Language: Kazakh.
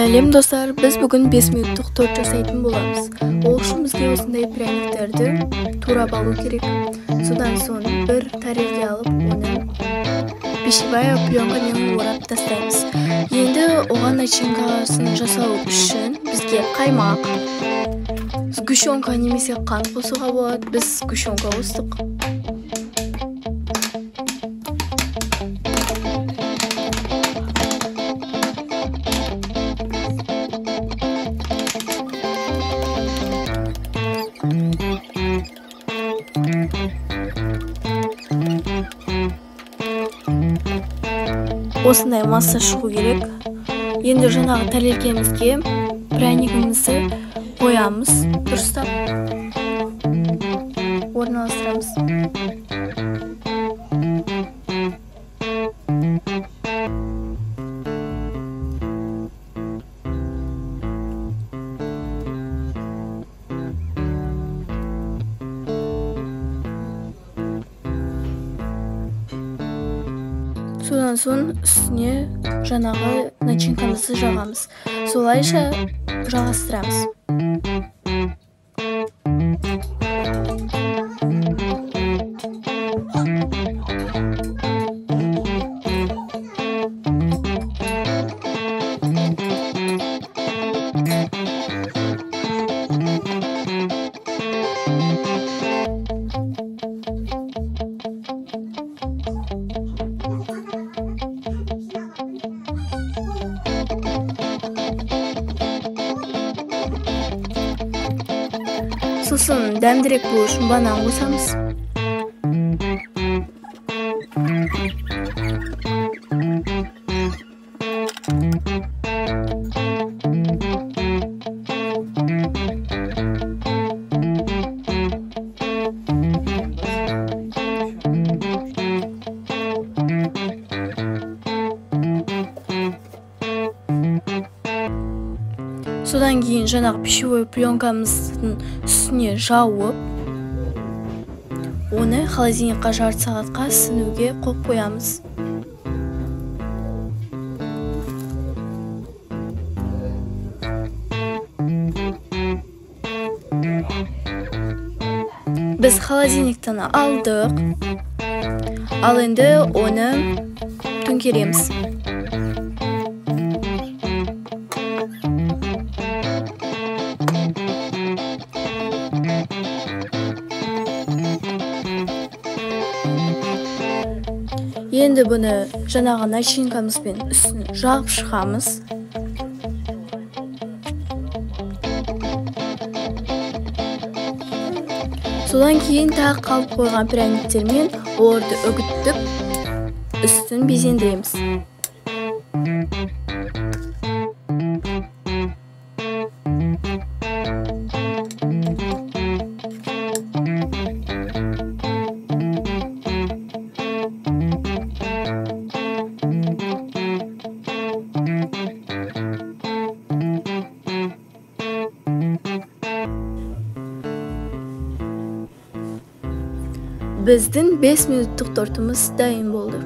Сәлем достар, біз бүгін 5 минуттық торт жасайтын боламыз. Ол үшін бізге осындай пряниктерді турап алу керек. Содан соң бір тарелке алып, оны пищевая пленкамен орап тастаймыз. Енді оған начинкасын жасау үшін бізге қаймақ, сгущенка немесе қант қосуға болады. Біз сгущенка қостық. Осындай масса шығу керек. Енді жаңағы тарелкемізге пряникімізді қоямыз, дұрыстап орналастырамыз. Содан соң үстіне жаңағы начинкамызды жағамыз. Солайша жалғастырамыз. Сосын дәмдірек болу үшін банан қосамыз. Содан кейін жаңағы пищевой пленкамыздың үстіне жауып, оны холодильникқа жарты сағатқа сіңуге қойып қоямыз. Біз холодильниктен алдық, ал енді оны төңкереміз. Енді бұны жаңағы начинкамызбен үстін жағып шығамыз. Содан кейін тағы қалып қойған пряниктермен оларды үгіттіп үстін безендіреміз. Біздің 5 минуттық тортымыз дайын болды.